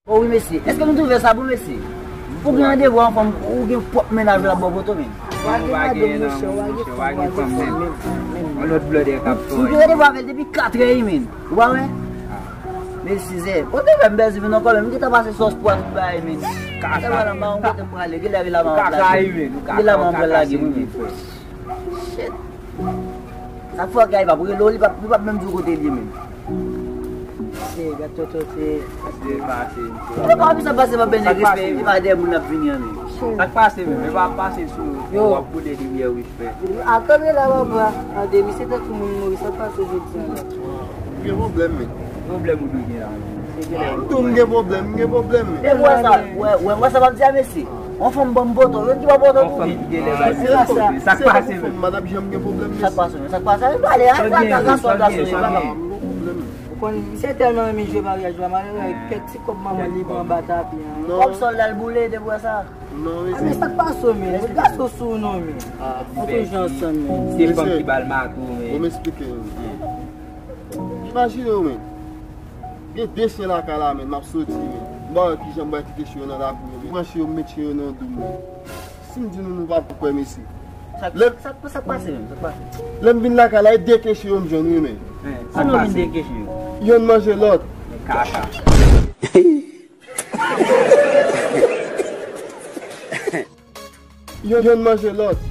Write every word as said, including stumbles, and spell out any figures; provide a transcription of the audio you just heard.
O wi, mesye. Èske nou twouve sa bon, mesye? Ou gen randevou an fanm, ou gen pwòp mennaj la bò poto, men. Ou pa gen madanm, monchè, ou pa gen fanm, menm. Yon lòt blòdè k ap fè. M gen randevou avè l depi katrè, wi, men. Ou pa wè? Men sizè. Kote m bèzi vin ankò, men m gentan pase sòs pwa tout bagay, men. Kaka. Sa va la, m pa konn kote m prale. Genlè vin la, m ap lage. Genlè m ap lage, wi, men. Shit. Sa fò kay pa pou rele w, li pa, li pa menm di w kote l ye, men. Se, gad toto, se. Se pase, misye. Ou pa wè sa pase, pa benyen respè, e pa dèyè moun ap vini an, men. Sa k pase, men, men pa pase sou w, w ap boule limyè, wi. Atande la, papa. Tande, misye tankou moun mouri, sa k pase jodi a la? Gen pwoblèm, men. Pwoblèm ou dwe gen la, men. M tou m gen pwoblèm, m gen pwoblèm, men. E wè sa, wè, wè, wè sa m ap di a mesye. Yon fanm ban m poto, yon ki ban poto pou li. Sa k pase, men. Fanm, m pa t ap janm gen pwoblèm, mesye. Sa k pase, men. Sa k pase, men. Pale, a, sa, sa, sa, sa, sa, sa. Ou konn, misye tèlman renmen jwe maryaj la, malere, kèk ti kòb manman li pran anba tapi an. Kòb sòl la l boule depi wè sa. Non, wi. A, men sa k pase w, men? Regaso sou w non, men. An tou jan ansanm, men. Se fanm ki ba l mato, men. Bon, m esplike w. Imajine w, men. Gen de chen lakay la, men, m ap soti, men. M pa wè kijan m pral kite chen yo nan lakou yo, men. Pran chen yo, m met chen yo nan dou m, men. Si m di nou, nou p ap kwè, mesye. Sa, sa, sa k pase, men? Sa k pase? Lè m vin lakay la, e de ke chen yo m jwenn, wi, men. Sa k pase? Yonn manje lòt. Men kaka. Yonn, yonn manje lòt.